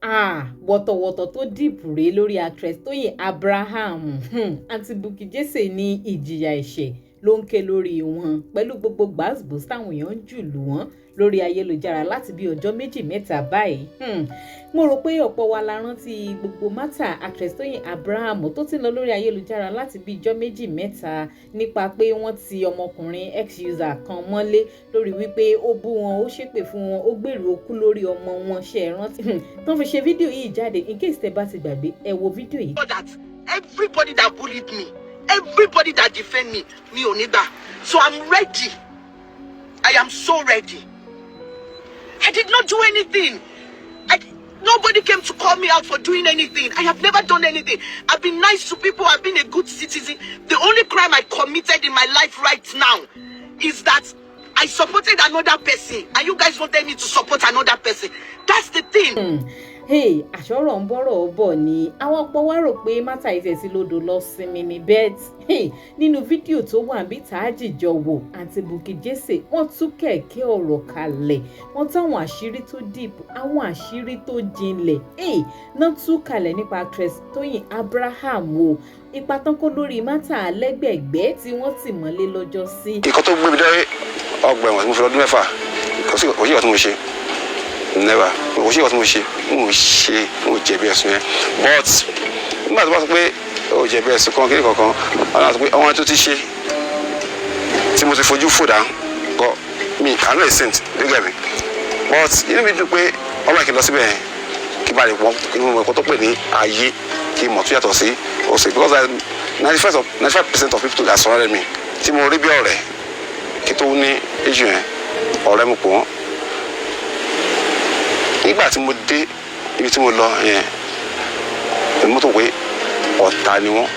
Wọ̀tọ̀wọ̀tọ̀ tó deep rèé lórí actress Tóyìn Abraham. Aunty Bukky Jesse ní ìjìyà ẹ̀ṣẹ̀ ló ń ké lórí wọn pẹ̀lú gbogbo gbàsgbòs táwọn èèyàn ń jù lù wọ́n lórí ayélujára láti bí ọjọ́ méjì mẹ́ta báyìí. Mo rò pé ọ̀pọ̀ wa la rántí gbogbo matter actress Tóyìn Abraham tó ti ń lọ lórí ayélujára láti bí ọjọ́ méjì mẹ́ta nípa pé wọ́n ti ọmọkùnrin ex-user kan mọ́lé lórí wípé ó bú wọn, ó ṣépè fún wọn, ó gbèrò okú lórí ọmọ wọn. Ṣe é rántí? Tó fi ṣe fídíò yìí jáde. In case tẹ́ bá ti gbàgbé, ẹ wo fídíò yìí. That everybody that bullied me, everybody that defend me, mi ò ní gbà. So I'm ready. I am so ready. I did not do anything. Nobody came to call me out for doing anything. I have never done anything. I've been nice to people. I've been a good citizen. The only crime I committed in my life right now is that I supported another person, and you guys wanted me to support another person. That's the thing. Hey, àṣọrọ̀ ń bọ́rọ̀ bọ̀ ni àwọn ọ̀pọ̀ wá rò pé matter ìtẹ̀sí lodò lọ sinmi ní bet. Hey, nínú fídíò tó wà níbi tá a jìjọ wò, Aunty Bukky Jesse wọ́n tú kẹ̀kẹ́ ọ̀rọ̀ kalẹ̀, wọ́n táwọn àṣírí tó deep, àwọn àṣírí tó jinlẹ̀, hey, náà tú kalẹ̀ nípa actress Tóyìn Abraham o, ipa tán kó lórí matter lẹ́gbẹ̀gbẹ́ tí wọ́n tì mọ́lé lọ́jọ́ sí. Ìkọ́ tó gbé mi dé ọgbà ẹ̀wọ̀n tí mo fi lọ́dún 6, kò sí ìkọ́ tí mo ṣe. Never. Kò sí ìkọ́ tí mo ṣe. Mo ṣe, mo jẹ̀bi ẹ̀sùn yẹn, but nígbà tó bá sọ pé o jẹ̀bi ẹ̀sùn kan kí ni kankan, wọn náà sọ pé àwọn tó ti ṣe tí mo ti fojú fò dá kọ mi. I'm not a saint, you get me? But inú mi dùn pé ọmọ ìkìlọ̀ síbẹ̀ yẹn kí bá lè wọ́n kí mo mọ̀ ẹ̀kọ́ tó pè ní ayé, kí mọ̀ tó yàtọ̀ sí òsè, because 95% of people that surrounded me tí mo rí bí ọ̀rẹ́ kí tó ní issue yẹn, ọ̀rẹ́ mo pò wọ́n. Nígbà tí mo dé ibi tí mo lọ yẹn, mo tó pé ọ̀tá ni wọ́n,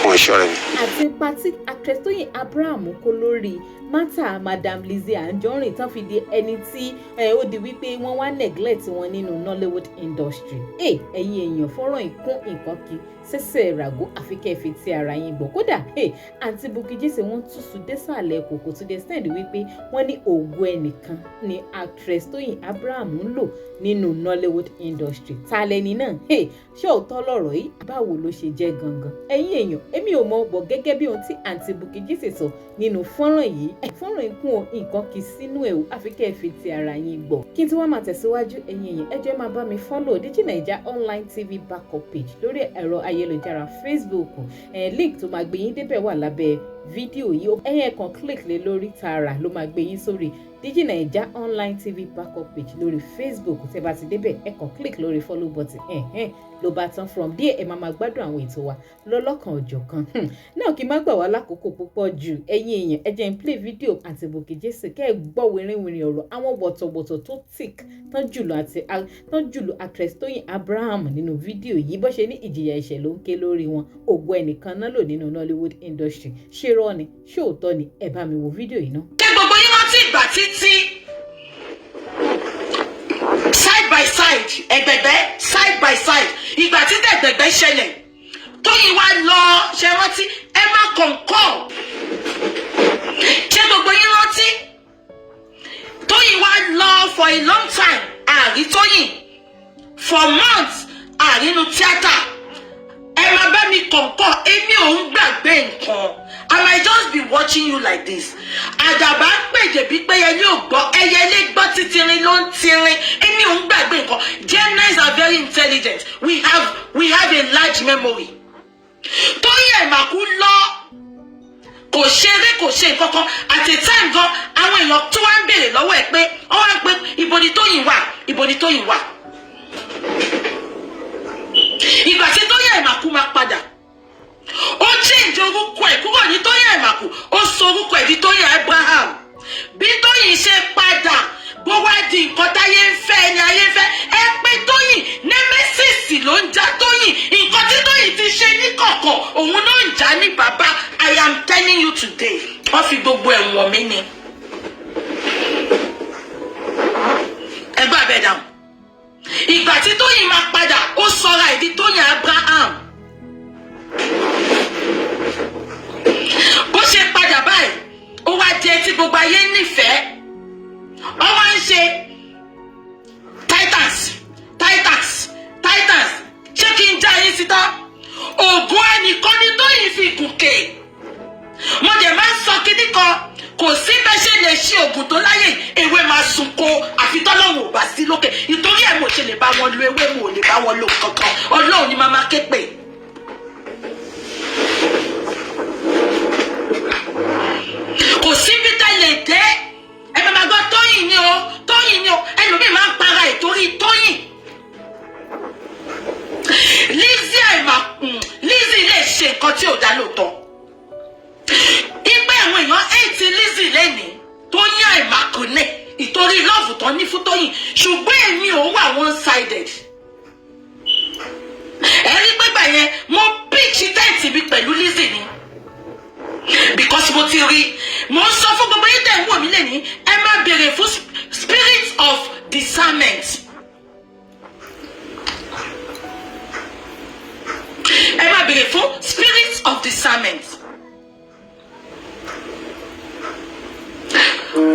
wọ́n ṣe ọ̀rẹ́ mi. Àti ipa tí actress Tóyìn Abraham kó lórí matter Madam Lizzy Anjorin tán fi di ẹni tí ó di wípé wọ́n wá neglect wọn nínú Nollywood industry. Ẹ̀yin èèyàn, fọ́nrán ìkún nǹkan kí sẹ́sẹ̀ ràgó, àfi kẹ́ ẹ fi ti ara yín gbọ́. Kódà, Aunty Bukky Jesse wọ́n túṣu désàlẹ̀ kòkò to the extent wípé wọ́n ní ògo ẹnìkan ni actress Tóyìn Abraham ń lò nínú Nollywood industry. Ta lẹni náà? Ṣé òótọ́ lọ̀rọ̀ yìí? Báwo ló ṣe jẹ́ gangan? Ẹ̀yin èèyàn, èmi ò mọ̀ bọ̀ gẹ́gẹ́ bí ohun tí Aunty Bukky Jesse sọ nínú fọ́nrán yìí. Fọ́nrán ikún nǹkan kì í sínú ẹ̀ o, àfi kẹ́ ẹ fi ti ara yín gbọ́. Kí n tí wọ́n máa tẹ̀síwájú, ẹ̀yin èèyàn, ẹ jọ̀ọ́, ẹ máa bá mi follow Digi Naija Online TV backup page lórí ẹ̀rọ ayélujára Facebook. Link tó máa gbé yín débẹ̀ wà lábẹ́ fídíò yìí. Ẹ̀yin ẹ kàn click lé lórí tààrà, ló máa gbé yín sórí Digi Naija Online TV backup page lórí Facebook. Tẹ́ bá ti débẹ̀, ẹ kàn click lórí follow button, ẹ̀hẹ́n, ló bá tán. From there, ẹ máa máa gbádùn àwọn ètò wa lọ́lọ́kan òjọ̀kan náà. Kí n má gbà wá lákòókò púpọ̀ jù, ẹ̀yin èèyàn, ẹ jẹ́ n play video Aunty Bukky Jesse kẹ́ ẹ gbọ́ wìrìwìrì ọ̀rọ̀, àwọn wọ̀tọ̀wọ̀tọ̀ tó thick tán jùlọ àti tán jùlọ actress Tóyìn Abraham nínú fídíò yìí, bó ṣe ní ìjìyà ẹ̀ṣẹ̀ ló ń ké lórí wọn, ògo ẹnìkan náà lò nínú Nollywood industry. Ṣé rọ́ ni? Ṣé òótọ́ ni? Ẹ bá mi wo fídíò yìí náà. Ṣé gbogbo yín rántí ìgbà títí side by side ẹgbẹgbẹ, side by side, ìgbà tí tẹgbẹgbẹ ṣẹlẹ̀, Tóyìn wá lọ ṣe rántí? Ẹ má kọ̀ǹkọ̀. Ṣé gbogbo yín rántí? Tóyìn wá lọ for a long time, àrí Tóyìn for months, àrínú tíátà. Ẹ máa bá mi kọ̀ǹkọ̀. Èmi ò ń gbàgbé nǹkan. I might just be watching you like this. Àdàbà ń pèjè bí pé ẹyẹlé ò gbọ́, ẹyẹlé gbọ́, títírin ló ń tirin. Èmi ò ń gbàgbé nǹkan. Geminis are very intelligent. We have a large memory. Tóyìn Àìmàkù lọ, kò ṣeré, kò ṣe nǹkan kan. At a time gan, àwọn èèyàn tó wá ń béèrè lọ́wọ́ ẹ̀ pé wọ́n wá ń pé, ibo ni Tóyìn wà? Ibo ni Tóyìn wà? Ìgbà tí Tóyìn Àìmàkù máa padà, ó change orúkọ ẹ̀ kúrò ní Tóyìn Àìmàkù, ó sọ orúkọ ẹ̀ di Tóyìn Abraham. Bí Tóyìn ṣe padà, bó wá di nǹkan táyé ń fẹ́, ẹni ayé ń fẹ́. Ẹ pé Tóyìn, nemesis ló ń já Tóyìn. Nǹkan tí Tóyìn ti ṣe ní kọ̀kọ̀, òun ló ń já ní bàbá. I am telling you today, wọ́n fi gbogbo ẹ̀wọ̀n mi ni. Ẹgbẹ́ abẹ́ dáhùn. Ìgbà tí Tóyìn máa padà, ó sọra ẹ̀ di Tóyìn Abraham. Bó ṣe padà báyìí, ó wá di etí gbogbo ayé nífẹ̀ẹ́. Ó wá ń ṣe titans titans. Ògùn ẹnìkan ni Tóyìn fi gùnkè. Mo dẹ̀ máa ń sọ kinní kan, kò sí bẹ́ẹ̀ ṣe lè ṣe ògùn tó láyè, ewé máa sunko, àfi tọ́lọ́run ò bá sí lókè. Ìtorí ẹ̀ mo ṣe lè bá wọn lo ewé, mo ò lè bá wọn lo kankan. Ọlọ́run ni màá máa ké pè. Kò sí bí tá lè dé, ẹ máa gbọ́ Tóyìn ni o, Tóyìn ni o. Ẹlòmíì máa ń para ẹ̀ torí Tóyìn. Lizzy àìmàkùn, Lizzy lè ṣe nǹkan tí ò dá lóòótọ́. Ipe àwọn èèyàn eight Lizzy lẹ́nìí, Tóyìn àìmàkùn ní ìtorí love tán ní fún Tóyìn, ṣùgbọ́n èmi ò wà one sided. Ẹ rí pé yẹn mo pitch tent mi pẹ̀lú Lizzy ni, because mo ti rí. Mo ń sọ fún gbogbo yín tẹ̀ ń wò mí lẹ́ni, ẹ má béèrè fún spirit of discernment. Ẹ má béèrè fún spirit of discernment.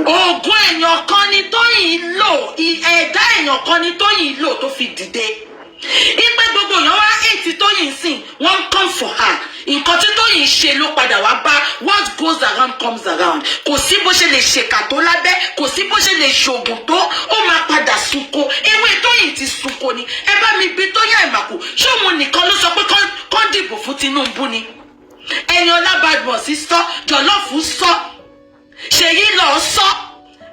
Oògùn èèyàn kan ni Tóyìn lò, ẹ̀dá èèyàn kan ni Tóyìn lò tó fi dìde. Ipe gbogbo èèyàn wá ètí Tóyìn sìn, wọ́n come for her. Nǹkan tí Tóyìn ṣe ló padà wá bá. What goes around comes around. Kò sí bó ṣe lè ṣèkà tó lábẹ́, kò sí bó ṣe lè ṣoògùn tó, ó máa padà sunko. Ewé Tóyìn ti sunko ni. Ẹ bá mi bí Tóyìn Àìmàkù, ṣé òun nìkan ló sọ pé kán dìbò fún Tinubu ni? Ẹ̀yin Ọlá Badmus sọ, Jọ̀lọ́ọ̀fù sọ, Ṣèyí lọ sọ,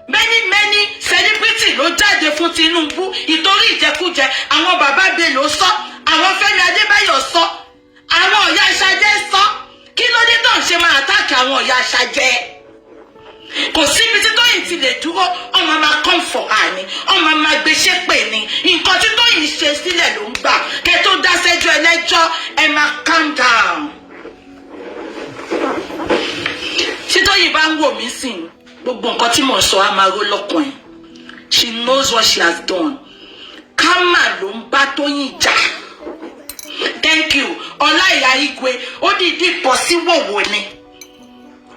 many many celebrity ló jáde fún Tinubu ìtorí ìjẹkújẹ. Àwọn bàbá Bello sọ, àwọn Fẹ́mi Adébáyọ̀ sọ, àwọn ọ̀yà Ṣadé sọ. Kí ló dé tó ń ṣe máa àtàkì àwọn ọ̀yà Ṣadé? Kò síbi tí Tóyìn ti lè dúró, ọmọ máa come for her ni, ọmọ máa gbé ṣépè ni. Nǹkan tí Tóyìn ṣe sílẹ̀ ló ń gbà. Kẹ́ tó dá sẹ́jọ́ ẹlẹ́jọ́, ẹ máa calm down. Tí Tóyìn bá ń wò mí sìn, gbogbo nǹkan tí mò ń sọ á máa ró lọ́kàn ẹ̀. She knows what she has done. Karma ló ń bá Tóyìn jà. Thank you, Ọláìyá Igwe. Ó dìídì bọ́ sí wòwò ni,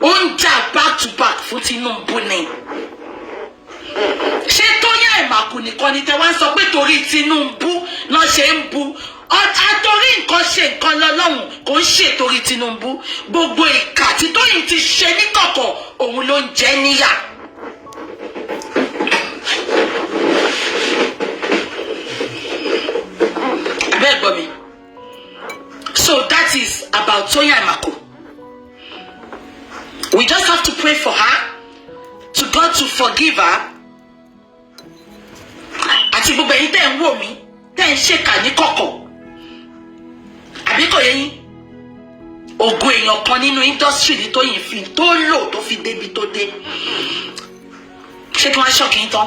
ó ń jà back to back fún Tinubu ni. Ṣé Tóyìn Àìmàkù nìkan ni tẹ wá ń sọ pé torí Tinubu náà ṣe ń bu? Àtòrí nǹkan ṣe nǹkan lọ́lọ́run, kò ń ṣe torí Tinubu. Gbogbo ìkà tí Tóyìn ti ṣe níkọ̀kọ̀, òun ló ń jẹ níyà. Bẹ́ẹ̀ gbọ́ mi. So that is about Tóyìn Àìmàkù. We just have to pray for her, to God to forgive her. Àti gbogbo ẹ̀yin tẹ́ ń wò mí, tẹ́ ń ṣèkà ní kọ̀kọ̀, àbí kò yé yín? Ògo èèyàn kan nínú industry ní Tóyìn fi tó lò tó fi débi tó dé. Ṣé kí wọ́n ṣọ́ọ̀kì yín tán?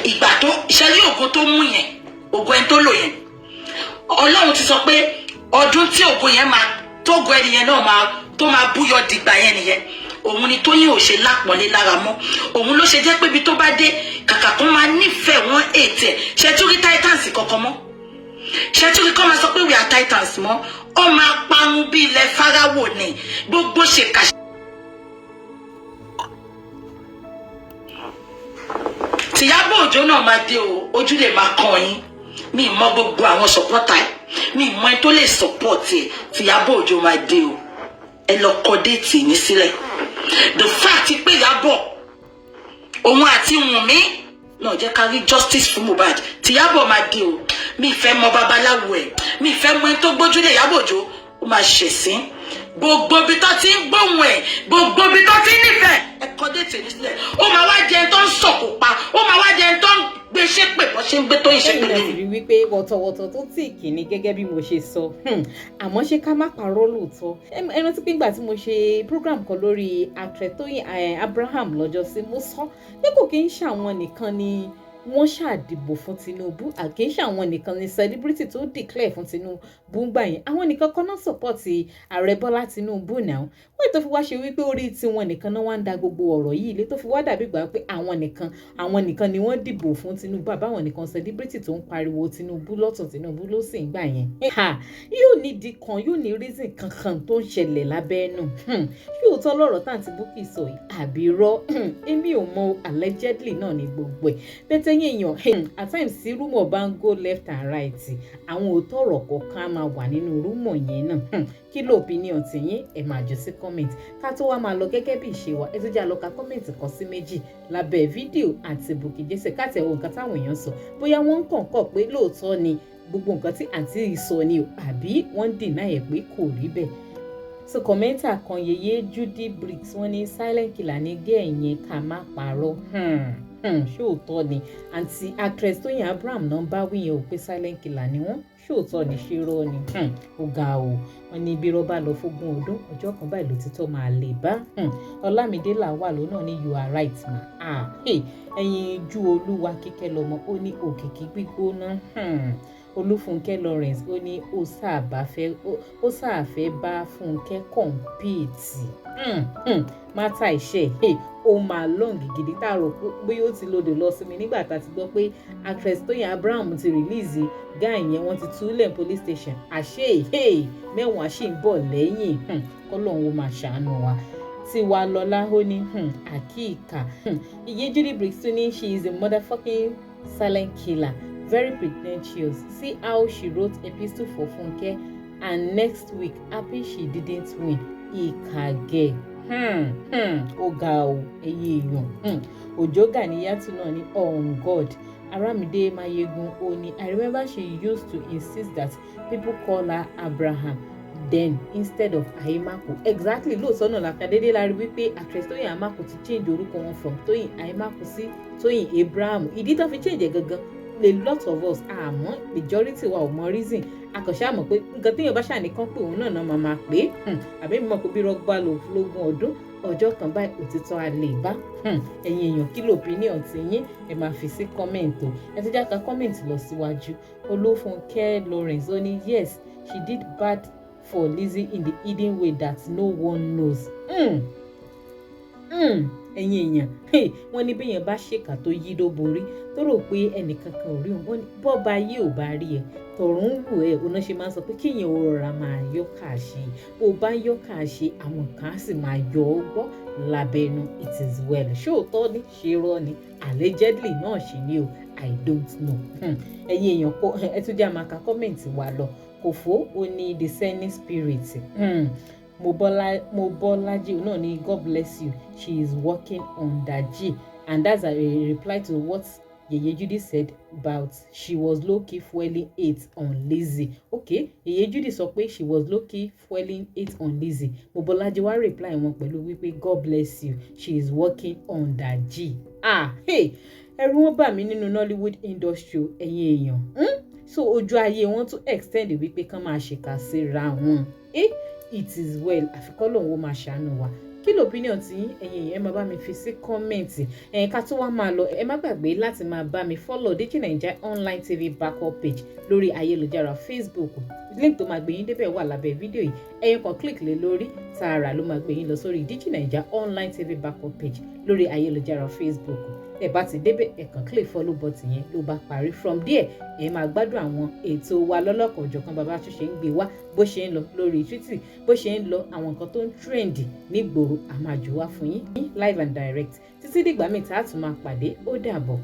Ìgbà tó ṣe rí ògo tó mú yẹn, ògo ẹni tó lò yẹn, Ọlọ́run ti sọ pé ọdún tí ògo yẹn máa tógo ẹni yẹn náà máa tó máa búyọ dìgbà yẹn nìyẹn. Òun ni Tóyìn ò ṣe lápọ̀nlé lára mọ́. Òun ló ṣe jẹ́ pé ibi tó bá dé, kàkà kó máa nífẹ̀ẹ́ wọn ètè ẹ̀. Ṣe tún rí Titans kankan mọ́? Ṣe tún rí kọ́ máa sọ pé we are Titans mọ́? Ó máa parun bí ilẹ̀ Fáráwò ni gbogbo ṣèkà. Tìyábọ̀ Òjó náà máa dé o, ojú lè máa kàn yín. Mi mọ gbogbo àwọn sọpọ́tà ẹ̀, mi mọ ẹni tó lè sọpọ́tì ẹ̀. Tìyábọ̀ Òjó máa dé o, ẹ lọ kọ déètì ní sílẹ̀. The fact pé Ìyábọ̀ òun àti Wùnmí náà jẹ́ ká rí justice fún Mohbad. Tìyábọ̀ máa dé o. Mi fẹ́ mọ babaláwo ẹ̀, mi fẹ́ mọ ẹni tó gbójúlé Ìyábọ̀ Òjó, ó máa ṣẹ̀sín. Gbogbo ibi tó ti ń gbóhùn ẹ̀, gbogbo ibi tó ti ń nífẹ̀ẹ́, ẹ kọ déètì ní sílẹ̀. Ó máa wá jẹ ẹni tó ń sọ̀kò pa, ó máa wá jẹ ẹni tó ń gbé ṣépè bó ṣe ń gbé Tóyìn ṣépè Lẹ́yìn náà lẹ́nu. sì rí wípé wọ̀tọ̀wọ̀tọ̀ tó tì kìíní gẹ́gẹ́ bí mo ṣe sọ. Àmọ́ ṣé ká má parọ́ lóòótọ́, ẹ rántí pé nígbà tí mo ṣe program kan lórí actress Tóyìn Abraham lọ́jọ́sí, mo sọ pé kò kí ń ṣàwọn nìkan ni wọ́n ṣàdìbò fún Tinubu, kì í ṣàwọn nìkan ni celebrity tó declare fún Tinubu ń gbà yẹn. Àwọn nìkan kan náà support ààrẹ Bọ́lá Tinubu náà. Wọ́n tó fi wá ṣe wípé orí tiwọn nìkan náà wá ń da gbogbo ọ̀rọ̀ yìí ilé tó fi wá dàbí gbà pé àwọn nìkan ni wọ́n dìbò fún Tinubu, àbáwọn nìkan celebrity tó ń pariwo Tinubu lọ́tún Tinubu ló sì ń gbà yẹn. Yóò ní ìdí kan, yóò ní reason kankan tó ń ṣẹlẹ̀ lábẹ́nú. Yóò tọ́ lọ́rọ̀ táǹtí Bukky sọ yìí àbí irọ́? Èmi ò mọ, allegedly náà ní gbogbo ẹ̀ bẹ́ẹ̀. Ẹ̀yin èèyàn, at times tí rumour bá ń go left and right, àwọn òótọ́ ọ̀rọ̀ kọ̀ọ̀kan á máa wà nínú rumour yẹn náà. Kí ló opinion tiyín? Ẹ máa jù sí comment. Ká tó wá máa lọ, gẹ́gẹ́ bí ìṣe wa, ẹ tún já lọ ka comment kan sí méjì lábẹ́ fídíò àǹtí Bukky Jesse, ká tẹ̀ wo nǹkan táwọn èèyàn sọ, bóyá wọ́n ń kàn pé lóòótọ́ ni gbogbo nǹkan tí àǹtí yìí sọ ni o, àbí wọ́n ń deny ẹ̀ pé kò rí bẹ́ẹ̀. So commenter kan, Yeye Judy Briggs, wọ́n ní silent killer ní gẹ́ yẹn, ká má parọ́. Ṣóòótọ́ ni àǹtí actress Tóyìn Abraham náà bá wí yẹn ò pé silent killer ni wọ́n? Ṣóòótọ́ ni, ṣé rọ́ ni? Ó ga o. Wọ́n ní bí rọ́bà lọ fógún ọdún, ọjọ́ kan báyìí lòtítọ́ máa lè bá. Ọlámídé Làwà ló náà ní, "You are right, ma." Ah, ẹ̀yin ju Olúwa Kíkẹ́ lọ́mọ, ó ní òkìkí gbígbóná. Olúfúnkẹ́ Lawrence, ó ní ó sáàfẹ́ bá Fúnkẹ́ compete. Matter iṣẹ́ ó máa long gidi tá a rò pé ó ti lòdì lọ sí mi nígbà tá a ti gbọ́ pé actress Tóyìn Abraham ti release guy yẹn, wọ́n ti túlẹ̀ police station. Àṣé mẹ́wàá ṣì ń bọ̀ lẹ́yìn. Kọ́lọ́hún ó máa ṣàánú wa. Tiwa Lọlá, ó ní àkíkà. Iye Judy Briggs tún ní, "She is a motherfucking silent killer, very pretentious. See how she wrote epistle for Funke and next week, happy she didn't win. Ìkàgẹ̀." Ó ga o, ẹ̀yin èèyàn. Òjó Gàníyàtú náà ní, "On God." Aramide Mayegun, ó ní, "I remember she used to insist that people call her Abraham then instead of Aimaku." Exactly, lóòótọ́ náà la dédé la rí wípé actress Tóyìn Aimakhu ti change orúkọ wọn from Tóyìn Aimakhu sí Tóyìn Abraham. Ìdí tó fi change ẹ̀ gangan, a lot of us àmọ́ majority wa ò mọ reason. Akọ̀ṣẹ́ àmọ̀ pé nǹkan téèyàn bá ṣàní kán pé òun náà náà máa pè é. Àbí mi mọ̀ pé bí rọ́gbà lógún ọdún, ọjọ́ kan báyìí òtítọ́ a lè bá. Ẹ̀yin èèyàn, kí ló opinion ti yín? Ẹ máa fi sí comment o. Ẹ ti já ka comment lọ síwájú. Olúfúnkẹ́ Lawrence, ó ní, "Yes, she did bad for Lizzy in the hidden way that no one knows." Ẹ̀yin èèyàn, wọ́n ní béèyàn bá ṣèkà tó yí ló borí, tó rò pé ẹnìkankan ò rí òun, wọ́n ní bọ́ba yìí ò bá rí ẹ, tọ̀run ń wù ẹ́. Òun náà ṣe máa ń sọ pé kíyàn ò rọra máa yọ káàṣe. Bó o bá ń yọ káàṣe, àwọn kan á sì máa yọ ọ́ gbọ́ lábẹ́nu. It is well. Ṣóòótọ́ ni, ṣe rọ́ ni, allegedly náà ṣì ni o, I don't know. Ẹ̀yin èèyàn kó ẹ tún jẹ́ àmàkà comment wa lọ. Kòfó, ó ní, "Discerning spirit." Mobolaji náà ní, "God bless you, she is working under G." And that's a reply to what Yeye Judy said about she was low-key fueling hate on Lizzy. Okay, Yeye Judy sọ pé she was low-key fueling hate on Lizzy. Mobolaji wá reply wọn pẹ̀lú wípé, "God bless you, she is working under G." Ah, hey, ẹ̀rù wọn bà mí nínú Nollywood industry, ẹ̀yin èèyàn. So ojú ayé wọn tún extend wípé kán máa ṣèkà síra wọn. Eh? It is well. Àfikọ́ lòun ó máa ṣàánú wa. Kí ló opinion tí ẹ̀yin èèyàn? Ẹ máa bá mi fi sí comment. Ẹ̀yin ká tó wá máa lọ, ẹ má gbàgbé láti máa bá mi follow Digi Naija Online TV backup page lórí ayélujára Facebook. Link tó máa gbé yín débẹ̀ wà lábẹ́ fídíò yìí. Ẹ̀yin kan click lé lórí tààrà ló máa gbé yín lọ sórí Digi Naija Online TV backup page lórí ayélujára Facebook. Ẹ bá ti débẹ̀, ẹ kàn click follow button yẹn, ló bá parí. From there, ẹ máa gbádùn àwọn ètò wa lọ́lọ́kan òjọ̀kan, bàbá tó ṣe ń gbé wá, bó ṣe ń lọ lórí Twitter, bó ṣe ń lọ, àwọn nǹkan tó ń trend nígboro, àmàjù wá fún yín live and direct. Títí dìgbà míì tá a tún máa pàdé, ó dàbọ̀.